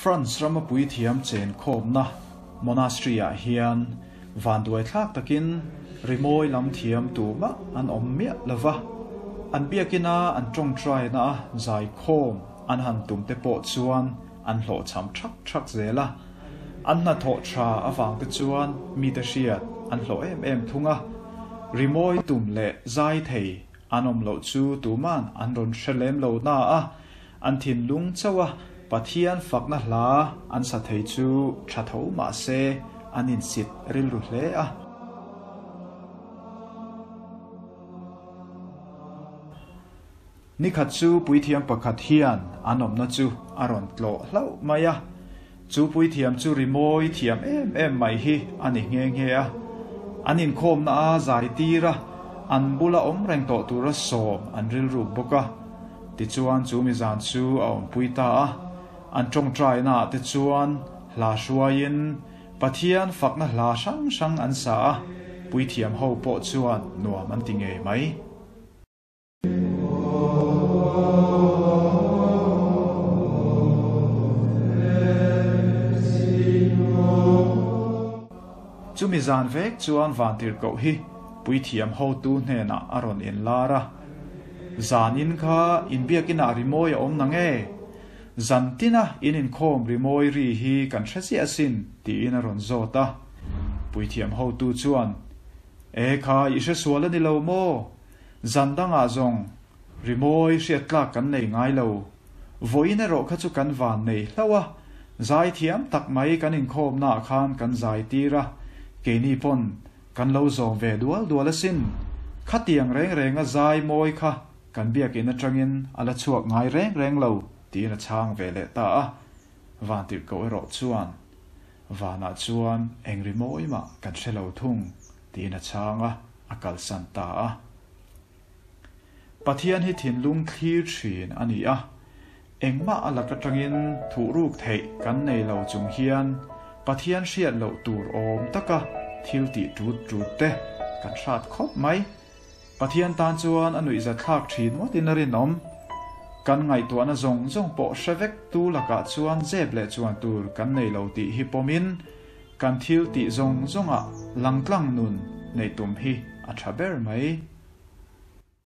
France rama puithiam chenkhawmna monastery ah hian vanduai thlak takin rimawi lam thiam tumah an awm miah lova, an biakina an tawngtaina a zaikhawm an han tum te pawh chuan an hlawhchham thak thak zel a, an hnathawh tha avang te chuan mite hriat an hlawh em em thung a, rimawi tum leh zai thei an awm loh chu tuman an rawn hre lem lo na a, an thinlung chauh a Pathian fakna hla an sa thei chu tha tho mah se an insit rilru hle a. Nikhat chu puithiam pakhat hian an awmna chu a rawn tlawh hlauh mai a, chu puithiam chu rimawi thiam em em mai hi a ni nghe nghe a. An inkhawmna a zai tir a, an bula awm reng tawh tura sawm an rilruk bawk a. Tichuan chu mizan chu a awmpui ta a, an tawngtainaah te chuan hla hruaiin Pathian fakna hla hrang hrang an sa a, puithiam ho pawh chuan nuam an ti ngei mai. Chumi zan vek chuan Vantirhkoh hi puithiam hotu hnenah a rawn inlar a, Zanin kha inbiakinah rimawi a awm na nge? Zan tina in inkhawm rimawi ri hi kan hre chiah asin, tiin a rawn zawt a. Puithiam hotu chuan, E kha, i hre sual a ni lo maw? Zan dangah zawng rimawi hriat tlak kan nei ngai lo. Vawiin erawh kha chu kan van nei hlauh a, zai thiam tak mai kan inkhawmnaah khan kan zai tir a, keini pawn kan lo zawm ve dual dual asin. Khatiang reng renga zai mawi kha kan biakinn atangin a la chhuak ngai reng reng lo, tiin a chhang ve leh ta a. Vantirhkoh erawh chuan, Vanah chuan eng rimawi mah kan hre lo thung, tiin a chhang a, a kalsan ta a. Pathian hi thinlung thlir thin a ni a, engmah a lak atangin thuhruk theih kan nei lo chung hian Pathian hriat loh tur awm taka thil tih tut tut te kan hrat khawp mai. Pathian tan chuan a nuihzatthlak thin ngawtin a rinawm. Kan ngaihtuahna zawng zawng pawh hre vek tu lakah chuan zep leh chuan tur kan nei lo tih hi pawmin kan thil tih zawng zawngah langtlang nun neih tum hi a tha ber mai.